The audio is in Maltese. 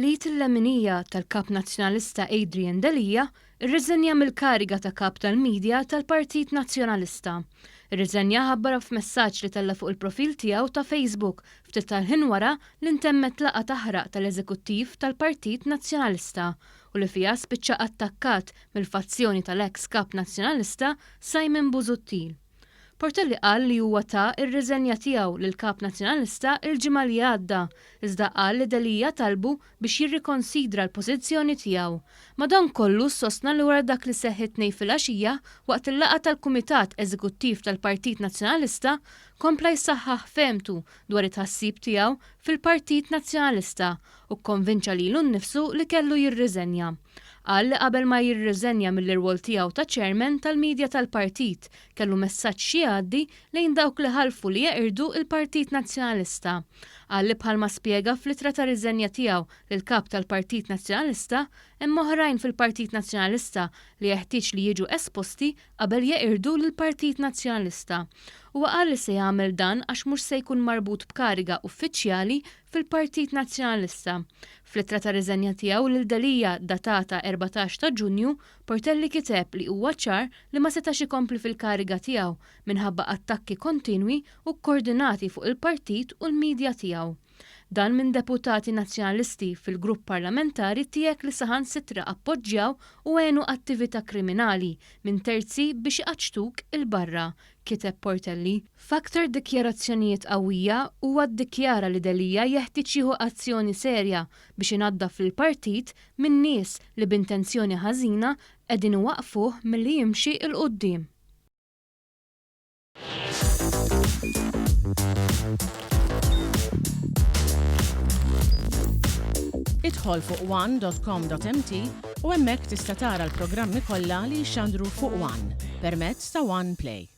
L-id il-leminija tal-Kap Nazzjonalista Adrian Delia rriżenja mill-kariga ta' Kap tal-Media tal-Partit Nazzjonalista. Ir-riżenja ħabbarha f'messaġġ li tella' fuq il-profil tiegħu ta' Facebook ftit tal-ħin wara li ntemmet laqgħa taħraq tal-Eżekuttiv tal-Partit Nazzjonalista u li fiha spiċċa attakkat mill-fazzjoni tal-eks Kap Nazzjonalista Simon Busuttil. Portelli qal li huwa ta r-riżenja tiegħu lill-Kap Nazzjonalista l-ġimgħa li għadda, iżda qal li Delia talbu biex jirrikonsidra l-pożizzjoni tiegħu. Madankollu sostna li wara dak li seħħ it-Tnejn filgħaxija waqt il-laqgħa tal-Kumitat Eżekuttiv tal-Partit Nazzjonalista kompla jsaħħaħ fehmtu dwar it-tħassib tiegħu fil-Partit Nazzjonalista u kkonvinċa lilu nnifsu li kellu jirriżenja. Qal li qabel ma jirriżenja mill-irwol tiegħu ta' chairman tal-media tal-partit, kellu messaġġ xi jgħaddi lejn dawk li ħalfu li jeqirdu l-Partit Nazzjonalista. Qal li bħalma spjega fl-ittra ta' riżenja tiegħu lill-Kap tal-Partit Nazzjonalista, hemm oħrajn fil-Partit Nazzjonalista li jeħtieġ li jiġu esposti qabel jeqirdu lill-Partit Nazzjonalista. Huwa qal li se jagħmel dan għax mhux se jkun marbut b'kariga uffiċjali fil-Partit Nazzjonalista. Fl-ittra ta' riżenja tiegħu lil Delia datata 14 ta' Ġunju, Portelli kiteb li huwa ċar li ma setax ikompli fil-kariga tiegħu minħabba attakki kontinwi u kkordinati fuq il-partit u l-media tiegħu. Dan minn deputati Nazzjonalisti fil-grupp parlamentari tiegħek li saħansitra appoġġjaw u għenu attività kriminali minn terzi biex iqaċċtuk 'il barra, kiteb Portelli. F'aktar dikjarazzjonijiet qawwija, huwa ddikjara li Delia jeħtieġ jieħu azzjoni serja biex inaddaf lill-partit minn nies li b'intenzjoni ħażina qegħdin iwaqqfuh milli jimxi 'l quddiem. Idħol fuq one.com.mt u hemmhekk tista' tara l-programmi kollha li jixxandru fuq One permezz ta' One Play.